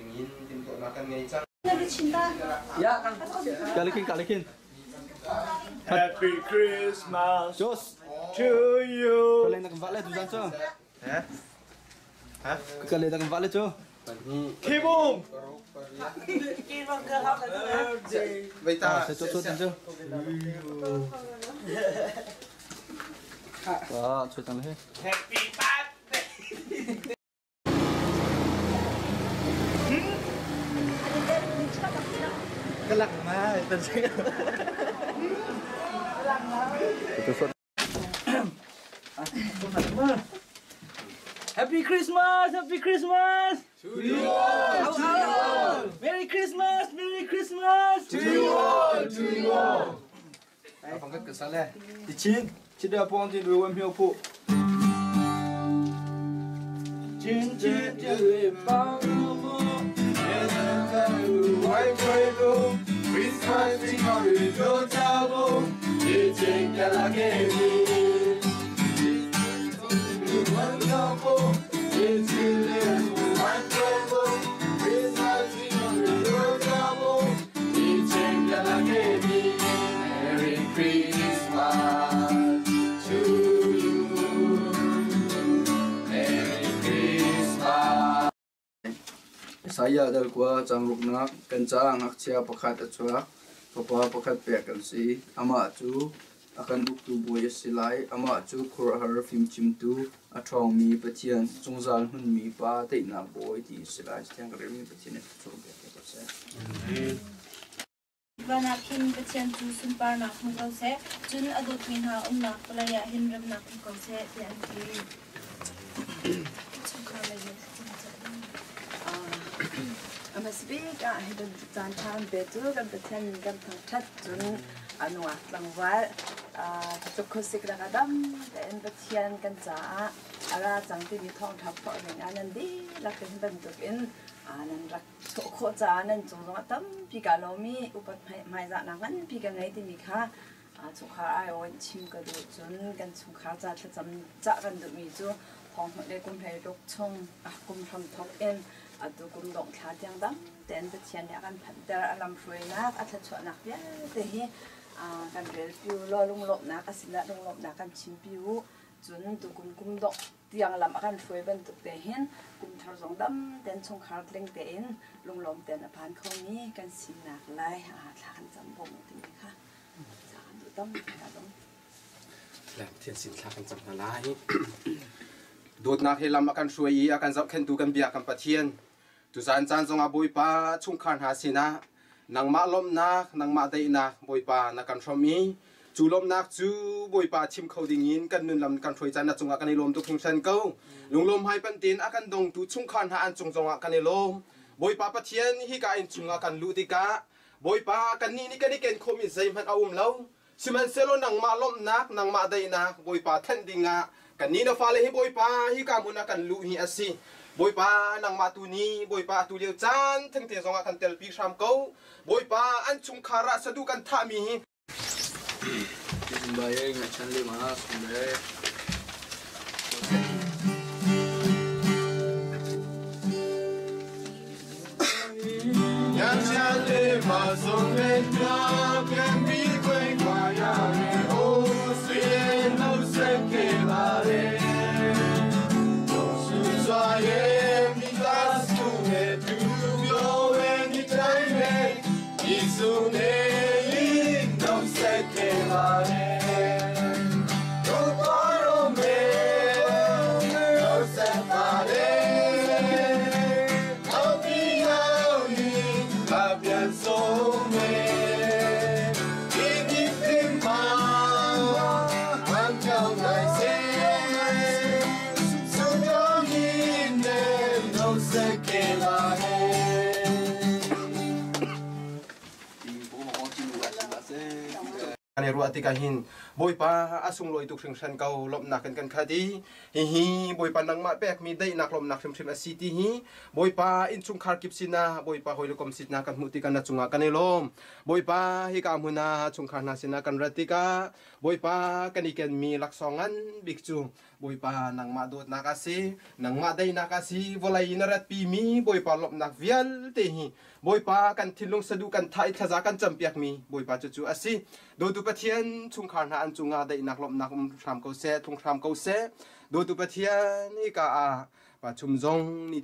dingin timhtuahnak kan ngei cang. Kalikin kalikin. Happy Christmas Jos. to you. Kalen nak vale tu zan cho. Ha? Ha? Kalen nak vale cho. Kibum. Vậy ta Sẽ cho cho cho. Đó, cho thằng hết. Happy birthday. Happy Christmas! Happy Christmas! To you all! To you all! Merry Christmas! Merry Christmas! To you all. To you all. 房个个啥嘞？一千，这条帮子六万票铺。今天这位帮我， Christmas 今日就差不，一起来给你。一起来玩转不，Christmas 今日就差不，一起来给你。Merry Christmas to you. Merry Christmas. Isaiah dal kua changruknak kan ca ngakchia pakhat a chuak. Fapa pakhat pek kan si. Amah cu a kan uktu bawi a si lai. Amah cu khuaruahhar fimchimtu, a ṭhawngmi Pathian, zungzal hmunmi Pa, daihnak bawi ti a si lai. Thiang ka relmi Pathian nih thluachuah pek ko seh. Van ah khin Pathian cu sunparnak hmu ko seh, cun a dawtmi hna umnak vawlei ah hin remnak um ko seh, tiah an ti. Chungkhar lei in thlacam cawh ding. A hmasabik ah hi bantuk caan ṭha an petu kan Pathian min kan thangṭhat cun a nungak tlangval tluk khuasik lakah dam tein Pathian kan caah a ra cang timi thawngṭha phuah ding ah nan dihlak in hi bantukin nan rak chuah khawh caah nan cung zongah tampi kaa lawm i upat hmaizahnak nganpi ka ngei timi kha chungkhar aiawh in chim ka duh. Cun kan chungkhar ca thlacam cah kan duhmi cu thonghmuh le kum 16 chung kum hramthawk in atu kum dongh thla tiang dam tein Pathian nih a kan phanhter. A lamhruainak, a thluachuahnak vialte hi kan relpi u law lunglawmhnak a sinah lunglawmhnak kan chimpi u. Cun tukum kum dongh tiang lam a kan hruai bantuk te hin kum thar zong dam tein chungkhar tling tein lunglawm tein a phan khomi kan sinak lai thla kan cam bawm timi kha thla kan duh tam ka dong. Pathian sin thla kan cam hna lai. Dawtnak he lam a kan hruai i a kan zohkhenhtu kan bia kan Pathian tuzaan caan zongah Bawipa chungkhar hna sinah nangmah lawmhnak nangmah daihnak Bawipa na kan hrawmh i cu lawmhnak cu Bawipa chim kho dingin kan nun lam kan hruai caan na cungah kan i lawm tuk hringhran ko. Lunglawm hmai pantin a kan dongtu chungkhar hna an cung zongah kan i lawm. Bawipa Pathian hika inn chungah kan luh tikah Bawipa kannih nih kan i ken khawhmi zeihmanh a um lo. Sihmanhsehlaw nangmah lawmhnak, nangmah daihnak Bawipa thanh dingah kannih na fale hi Bawipa hika hmun ah kan luh hi a si. Bawipa nangmah tu nih Bawipa atu lio caan thengte zongah kan telpi hram ko. Bawipa an chungkhar ah sadu kan thahmi hi Baye ngachan le ma sumbe. kan i ruah tikah hin Bawipa a sunglawi tuk hringhran ko. Lawmhnak in kan khat i hihi Bawipa nangmah pekmi daihnak lawmhnak hrimhrim a si ti hi Bawipa innchungkhar kip sinah Bawipa hawi le kom sinah kan hmuh tikah na cungah kan i lawm. Bawipa hika hmun ah chungkhar hna sinah kan rat tikah Bawipa kan i kenmi laksawng ngan bik cu Bawipa nangmah dawtnak a si, nangmah daihnak a si, vawlei in a ratpimi Bawipa lawmhnak vialte hi Bawipa kan thinlung saduh kan thah i thlaza kan campiakmi Bawipa cucu a si. Dawtu Pathian chungkhar hna an cungah daihnak lawmhnak um hram ko seh, tlung hram ko seh. Dawtu Pathian hika ah pa chum zong ni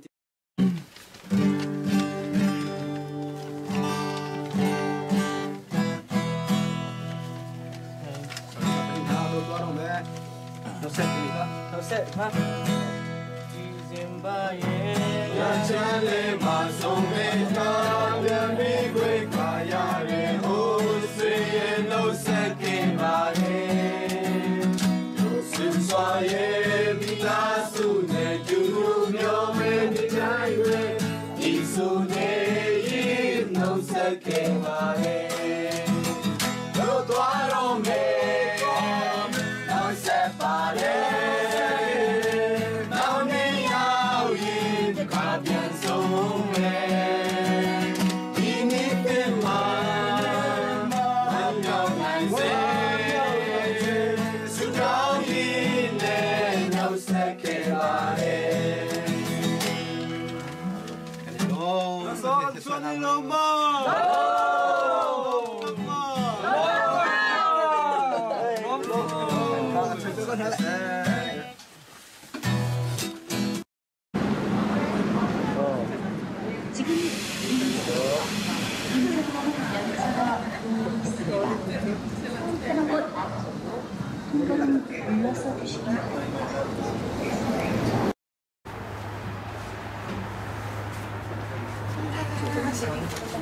지금 있습니다. 편한 곳 앞쪽으로 한 걸음 물러서 주시기 바랍니다.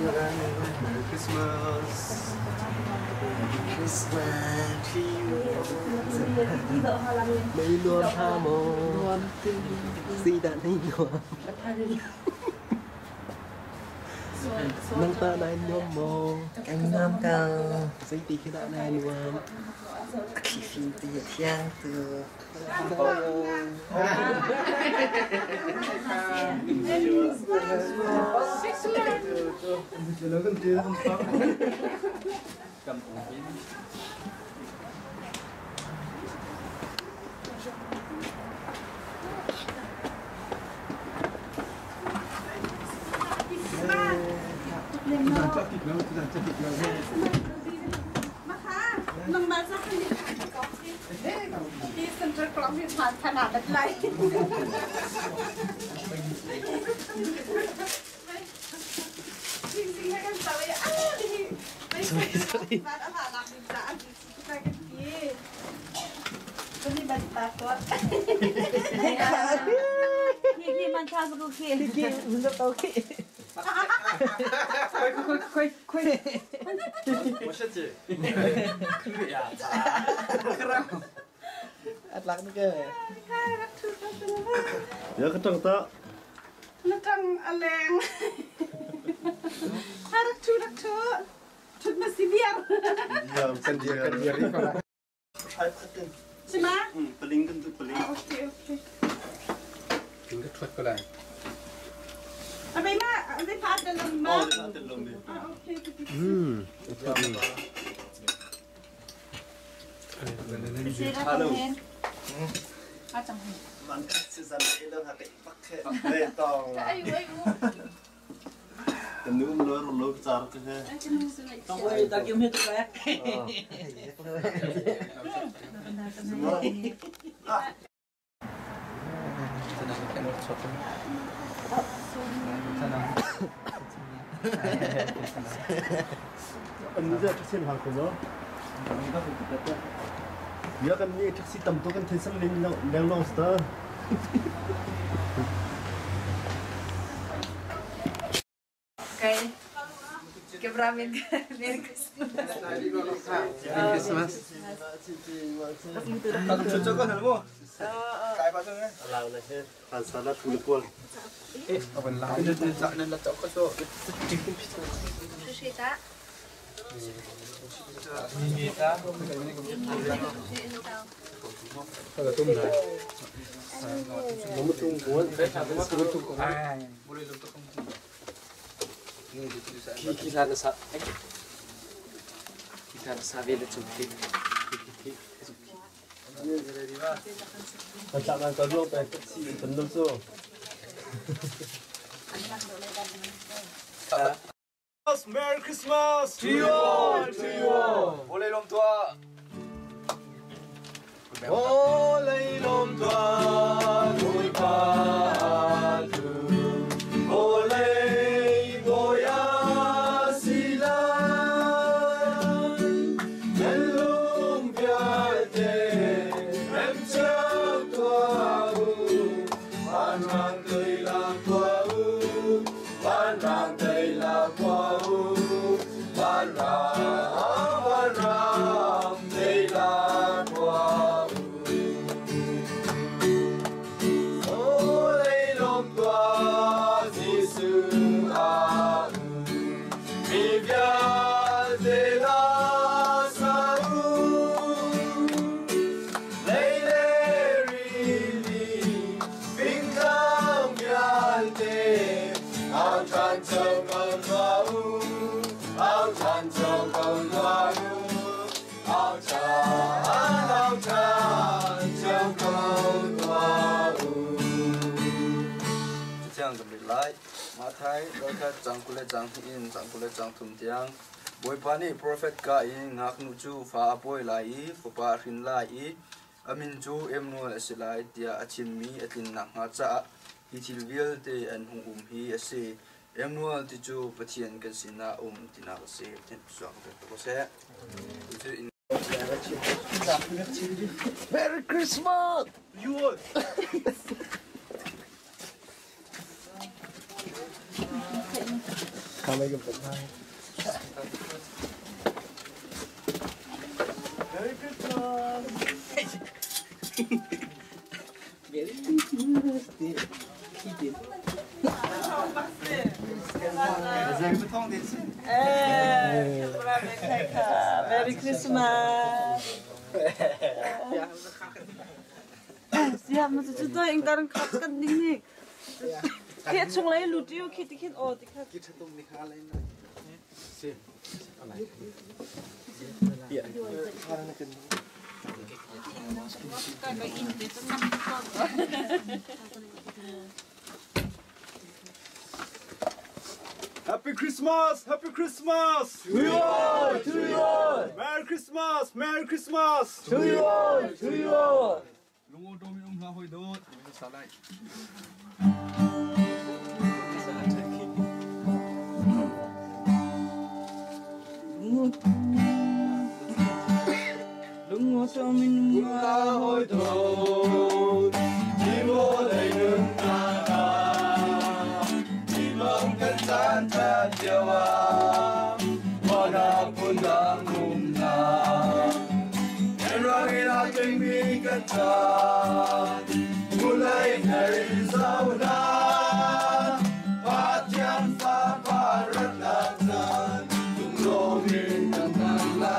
Merry Christmas. Merry Christmas to you. May nuam ha mo. Si da nay nuam. Nang ta nai nuam mo. Anh nuam ko. Zei ti khi dah nai nuam. Khi ti thiang tu. Okay. Kebramin Merry Christmas. Merry Christmas. Merry Christmas to you all, to you all. Boleh lom tua. Boleh lom tua, Bawipa tu. Boleh boya sila. Nelung biate, rem chiao tua u. Van rang tây la tua u. Van rang tây la tua u. Van rang, van rang tây la tua u. Olei lom tua Jesu a u. Mi vialte la sa u. Lei le ri li, vinh tlang vialte, ao chan châu cầu tua u, ao chan châu cầu tua u, ao chan, ao chan châu cầu tua u. Chiang kan rit lai. Mathai dalkhat cang 20 le cang 2 in cang 20 le cang 3 tiang. Bawipa nih profet ka in ngaknu cu fa a pawi lai i fapa a hrin lai i a min cu Emmanuel a si lai tiah a chimmi a tlin nakhnga caah hi thil vialte an hung um hi a si. Emmanuel ti cu Pathian kan sinah a um tinak a si. Merry Christmas! You all. Merry Christmas. Merry Christmas. Merry Christmas. Siap ma cu to ing tarang khat kan ding ni. Khi chung lai lut yu khi ti khin o ti khat. Ki thatum ni kha lai na. Si. Happy Christmas! Happy Christmas! To you all! To you all! Merry Christmas! Merry Christmas! To you all! To you all! Lungo domin um hla hoi dot. Salai. Lungo domin um hla hoi dot. Ti mo lei nun na na. Ti mong kan chan chan jawa. Wana pundang um na. Rangila ting mi kan chan. Mulai nei zau na. Patian fa parat na chan. Tung lo min kan kan la.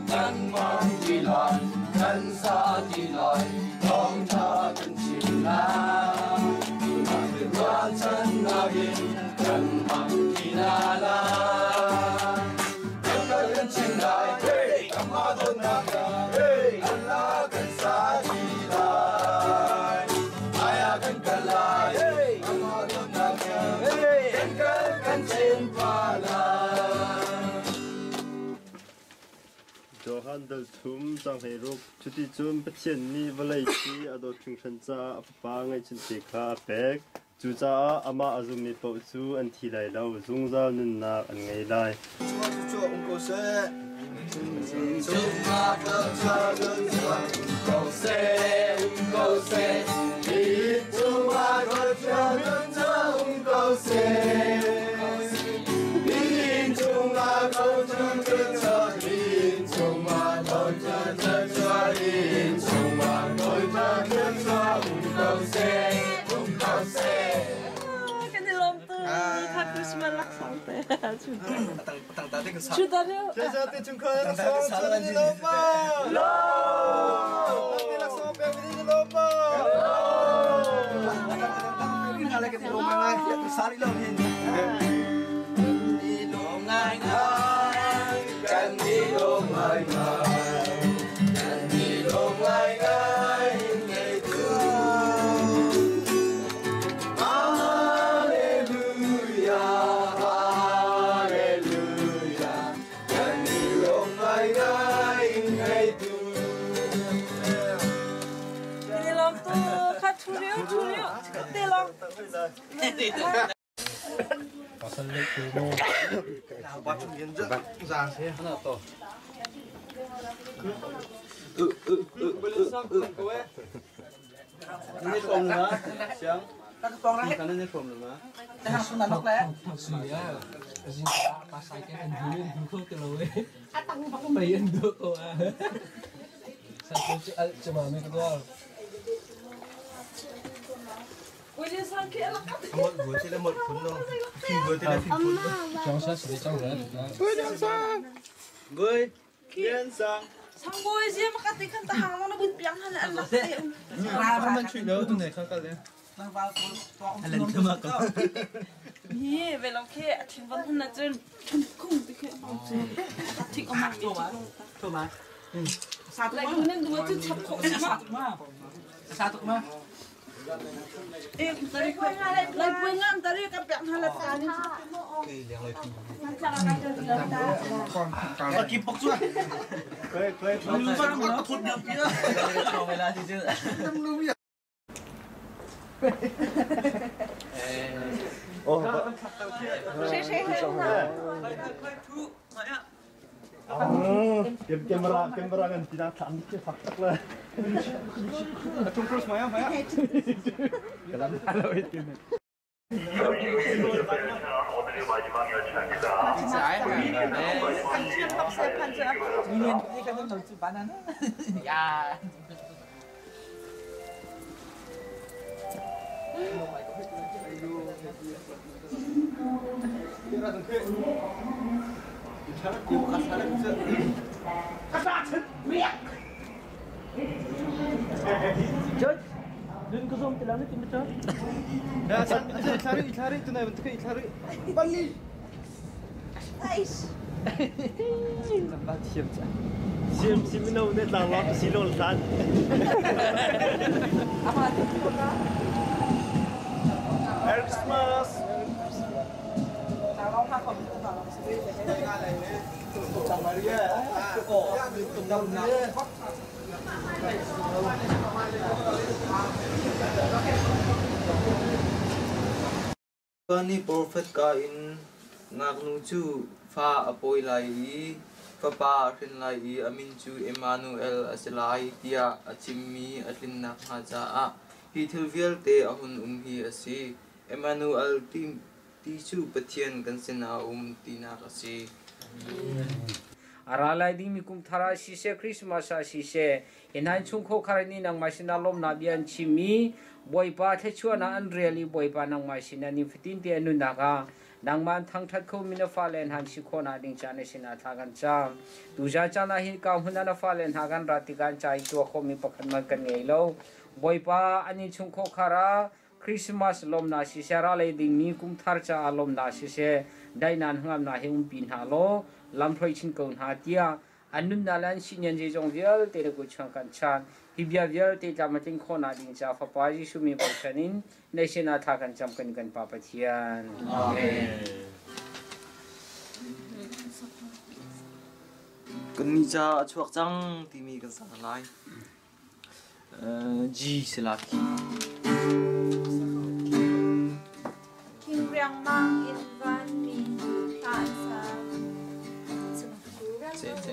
Kan mang ti lai, kan sa ti lai, tong tha kan chim la. Wa chan na gin, kan mang ti la la. Kan kan chim lai, hey, kan ma don na ka, hey, Allah kan sa ti lai. Aya kan kan lai, hey, kan ma don na ka, hey, kan kan kan chim pa lai. Johan dal 3 cang 16 cuticun Pathian nih vawlei khi a dawt hringhran caah a Fapa ngeihchunte kha a pek. Cucaah amah a zummi paoh cu an thi lai lo, zungzal nunnak an ngei lai. Cu um ko seh. Cungah um ko seh, um ko seh. Cungah um ko seh. Cungah um ko seh, um ko seh. Kan i lawm tu. Christmas laksawng te. Chuta rio. Chesa te chungkhar laksawng chun ni lo ma. Lo. Te laksawng pe ni lo ma. Kan ni lo ngai ngai, kan ni lo ngai ngai ngei tu. Hallelujah, hallelujah, kan ni lo ngai ngai ngei tu. Ni lom tu kha thu rio thu rio. Te long. William sang ke lak. Sang boy je ma ka te khan ta hang na bun piang han an lak te. Hi ve lo ke a thing van hun na chun thum khung te ke thik om mi 错吗？ Lai kun nan du chu chap kho ma. 杀毒吗？ Eh tari ko lai pui ngam tari ka piang han la ta ni. Camera camera kan tidak tak mikir fakta lah. 呀！ Sim sim no ne tlang lo si lo lan. Merry Christmas. Ni profet ka in ngaknu cu fa a pawi lai i fapa a hrin lai i a min cu Emmanuel a si lai tiah a chimmi a tlinnak hnga caah hi thil vialte a hun um hi a si. Emmanuel ti, ti cu Pathian kan sinah a um tinak a si. Aralai ding mi kum thara si se Christmas a si se hinai chung kho khar ni nang ma sina lom na bian chimi boipa the chuana an really boipa nang ma sina ni fitin te anu naka nang man thang that kho mina fa len han si kho na ding cha ne sina tha kan cha tu ja cha na hi ka hun na fa len ha kan rati kan chai to kho mi pakhat man kan ngei lo boipa ani chung kho khara Christmas lom na si se ra le ding mi kum thar cha lom na si se dai nan hngam na he um pin ha lo lam thloi chin ko na tia anun na lan si nyan je jong vial te ko chang kan chan hi bia vial te ta ma ting kho na ding cha fa pa ji su mi bo chanin ne se na tha kan cham kan kan pa pathian amen. Kan ni ca a chuak cang timi kan sa lai. G silaki. King riang mang in van mi hla an sa. Se se.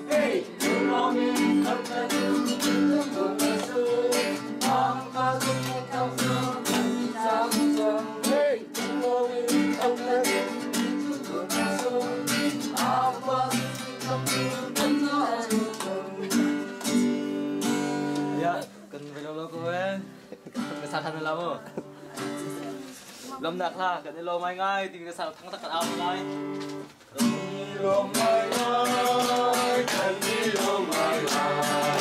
Hey, Lomnak hla kan i lawm ngai ti ka sang thang tak kan au ngai. Lawm ngai ngai kan i lawm ngai ngai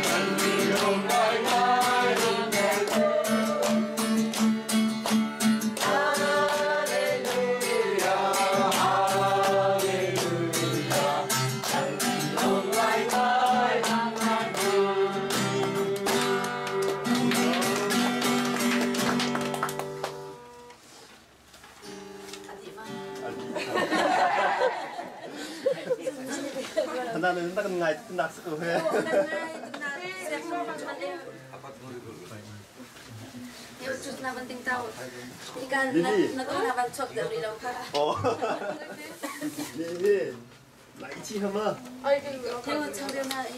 kan i lawm ngai ngai. Hallelujah, hallelujah, kan i lawm ngai ngai. Hana na kan ngai nak sa ko he. Oh. Lily. 来一起好吗？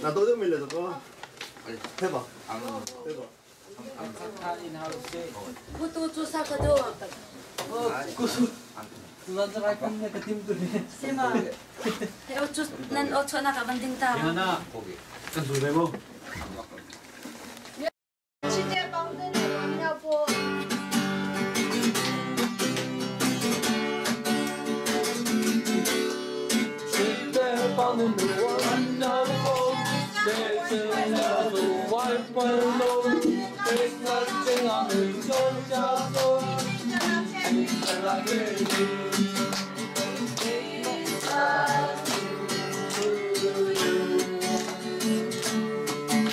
那多久没来这个？해봐。해봐。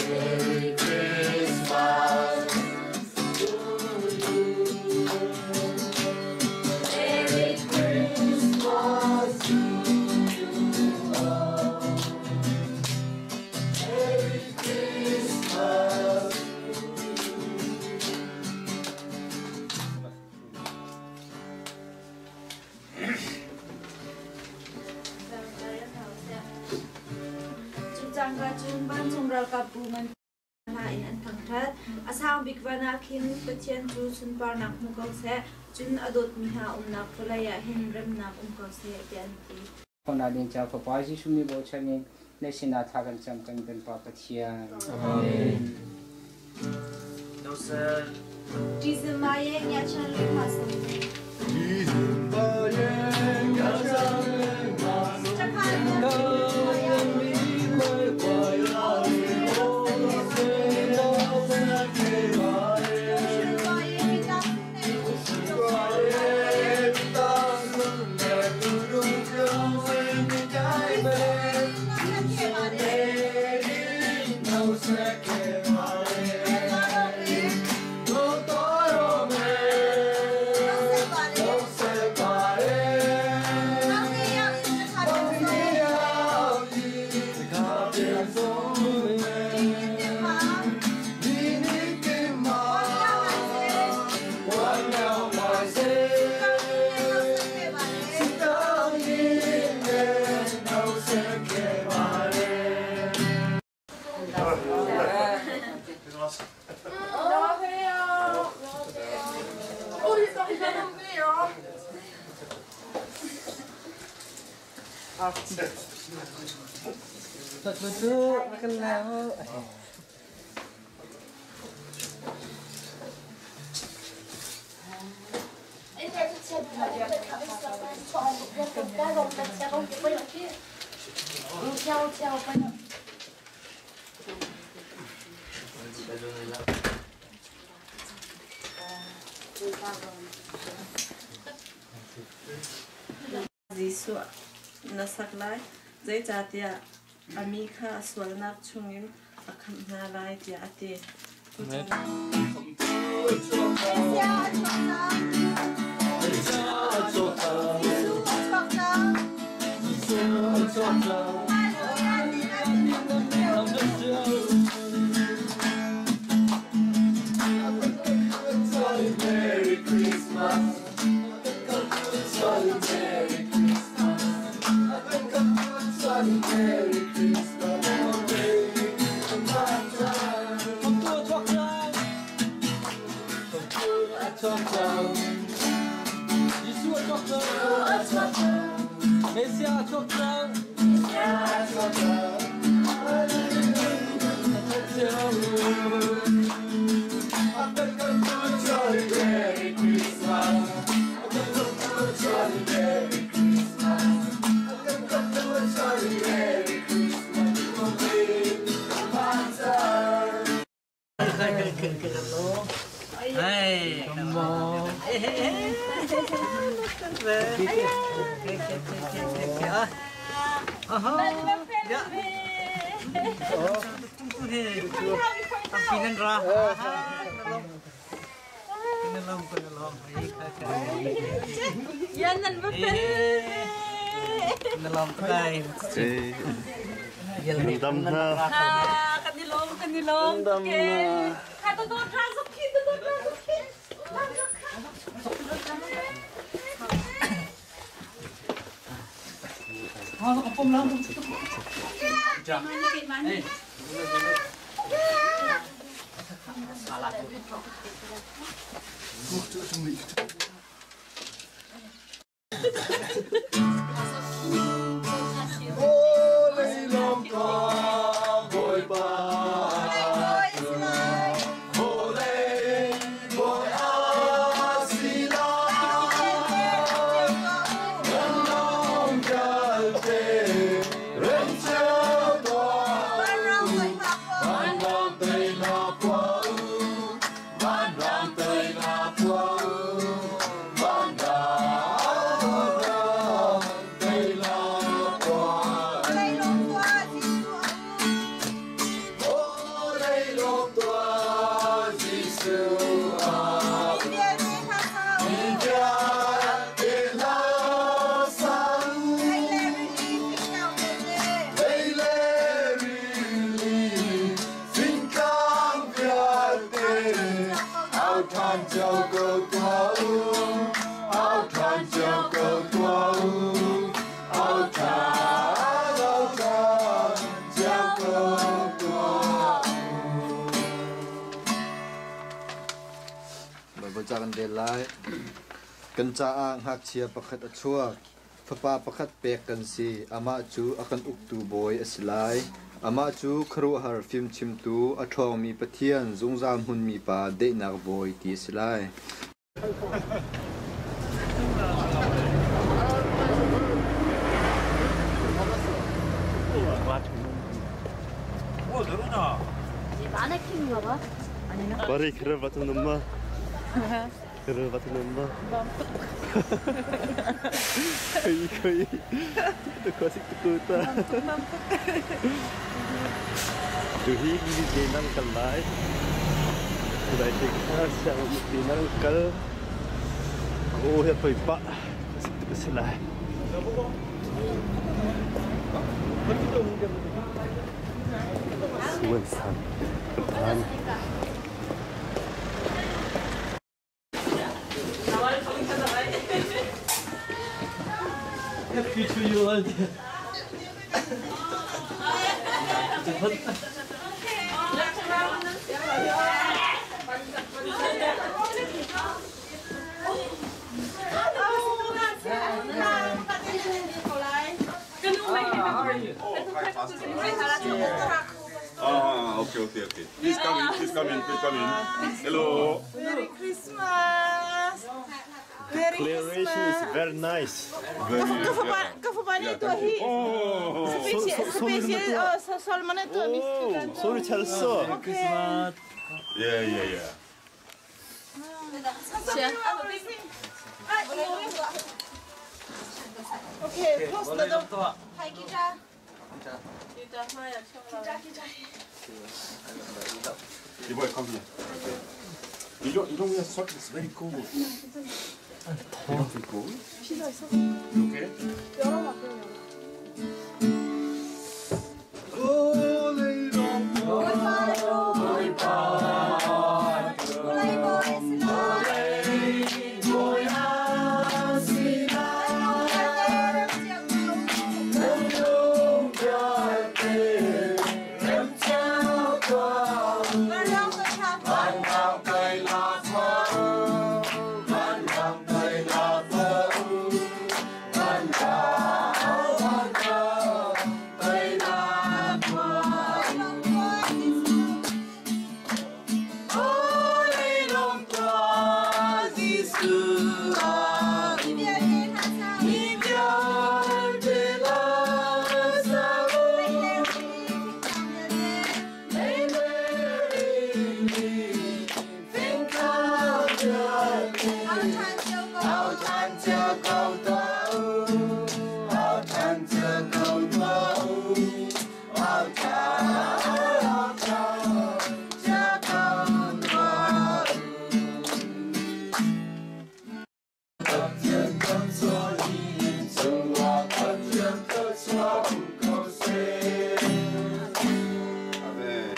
Merry Christmas to you. Merry Christmas to you all. Merry Christmas to Cu cangka cun vancung ralkapbu ngan hna in an thangṭhat. A sang bik van ah khin Pathian cu sunparnak hmu ko seh, cun a dawtmi hna umnak vawlei ah hin remnak um ko seh, tiah an ti. Khona ding cha Fapa Jesuh mi bochan in na sinah thla kan cam kan kan Pa Pathian. Amen. ဒီဇင်ဘာရဲ့ညချမ်းလေးမှာဆို Jesuh na sak lai, zeicahtiah a mi kha a sualnak chungin a khamh hna lai, tiah a ti. Merry Christmas. Merry Christmas. Merry Christmas. Hey, come on. Hey, hey, hey. Kan caah ngakchia pakhat a chuak. Fapa pakhat pek kan si. Amah cu a kan uktu bawi a si lai. Amah cu khuaruahhar fimchimtu, a ṭhawngmi Pathian, zungzal hmunmi Pa, daihnak bawi ti a si lai. 말이 그를 맡은 엄마. 그를 맡은 엄마. 거의 거의 거식 듣고 있다. Tuhi gi nang kal lai. Dai te kha siang ti nang kal. Ko he poi pa. Sik tu silai. Suan san. Pan. Happy to you all. Ah, okay, okay, okay. Please come in, please come in, please come in. Hello. Merry Christmas. Merry Declaration is very nice. Oh. 소리 잘했어. Yeah, yeah, yeah. Okay, close the door. Hi, Kita. You boy, come here. Okay. You don't wear socks. It's very cold. You don't feel cold? You okay? Hau than cio ko tuah u. Hau than cio ko tuah u. Hau than, hau than cio ko tuah u. Pathian kan chuah i cungah Pathian thluachuah um ko seh. Amen.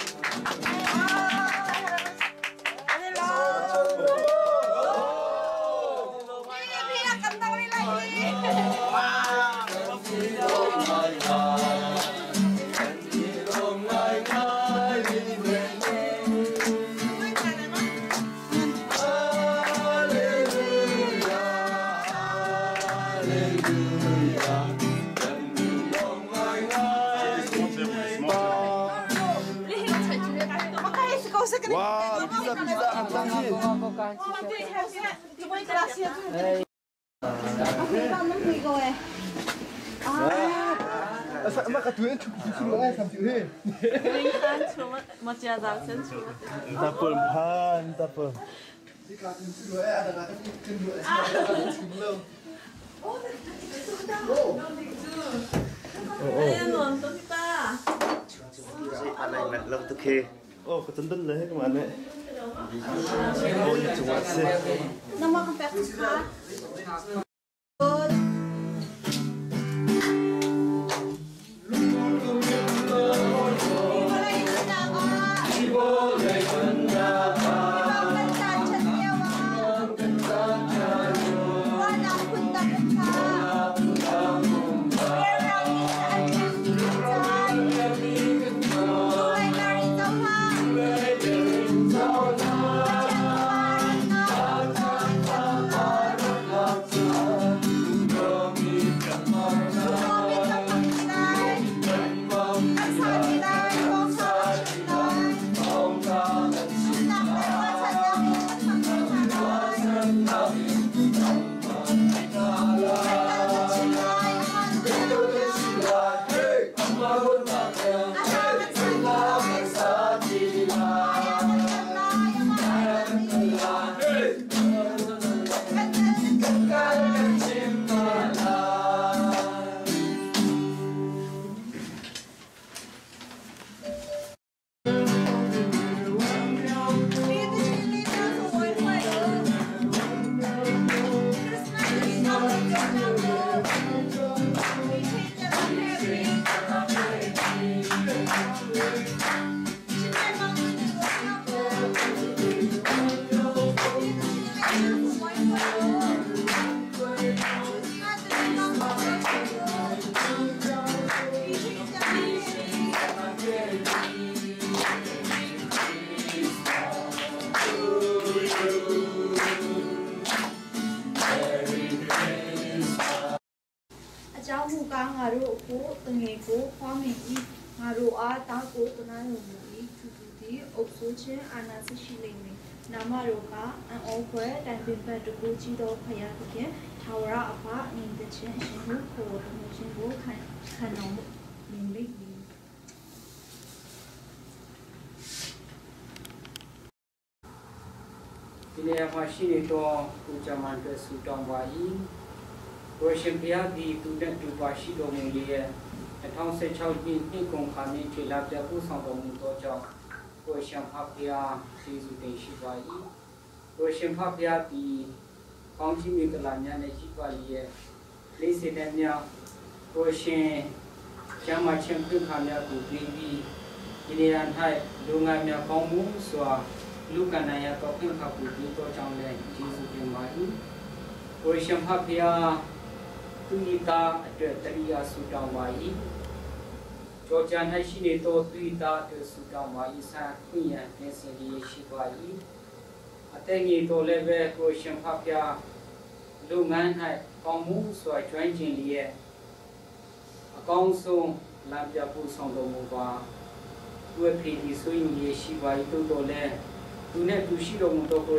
Wow, pizza pizza ang tang hi. Mà cái tuyến chụp chụp lại làm chịu hết. Tapol phan tapol. Oh, ka tandal le ka mane. Oh, ni chunga se. အကြောင်းမူကားငါတို့အဖို့တငယ်ကိုဖွားမြင်၏ငါတို့အားတားကိုတနာတော်မူ၏သူသူသည်အုပ်ဆိုးခြင်းအာဏာရှိရှိလိမ့်မည်နာမတော်ကအံ့ဩဖွယ်တိုင်ပင်ဘက်တကူကြီးသောဖယားသခင်ထာဝရအဖအင်တခြင်းအရှင်ဟုခေါ်တော်မူခြင်းကိုခံခံတော်မူလိမ့်မည် ဒီနေရာမှာရှိနေတော့ကိုဂျမန်အတွက်ဆူတောင်းပါ၏ကိုရှင်ဘုရားသည်သူနဲ့တူပါရှိတော်မူလျက်2016နှစ်နှစ်ကုန်ခါနှင့်ခြေလာပြပို့ဆောင်တော်မူသောကြောင့်ကိုရှင်ဖဖျားကျေးဇူးတင်ရှိပါ၏ကိုရှင်ဖဖျားသည်ကောင်းချီးမင်္ဂလာများနဲ့ရှိပါလျက်လေးစေတဲ့မြောက်ကိုရှင်ကျမ်းမာခြင်းပြုခါများကိုပြီးပြီးဒီနေရာ၌လူငယ်များကောင်းမှုစွာလူကနာယတော့ဖွင့်ခါပူပြီးတော့ကြောင်းလဲကျေးဇူးတင်ပါ၏ကိုရှင်ဖဖျားသူဤသားအတွက်တရိယာဆုတောင်းပါ၏ကြောကြ၌ရှိနေသောသူဤသားအတွက်ဆုတောင်းပါ၏ဆန်ခွင့်ရန်ပြင်ဆင်လျက်ရှိပါ၏အသက်ငယ်တော်လည်းပဲကိုရှင်ဖဖျားလူငန်း၌ကောင်းမှုစွာကျွမ်းကျင်လျက်အကောင်းဆုံးလမ်းပြဖို့ဆောင်တော်မူပါသူ့ဖေဒီဆိုရင်ရရှိပါ၏တိုးတော်လည်းသူနဲ့သူရှိတော်မူသောကို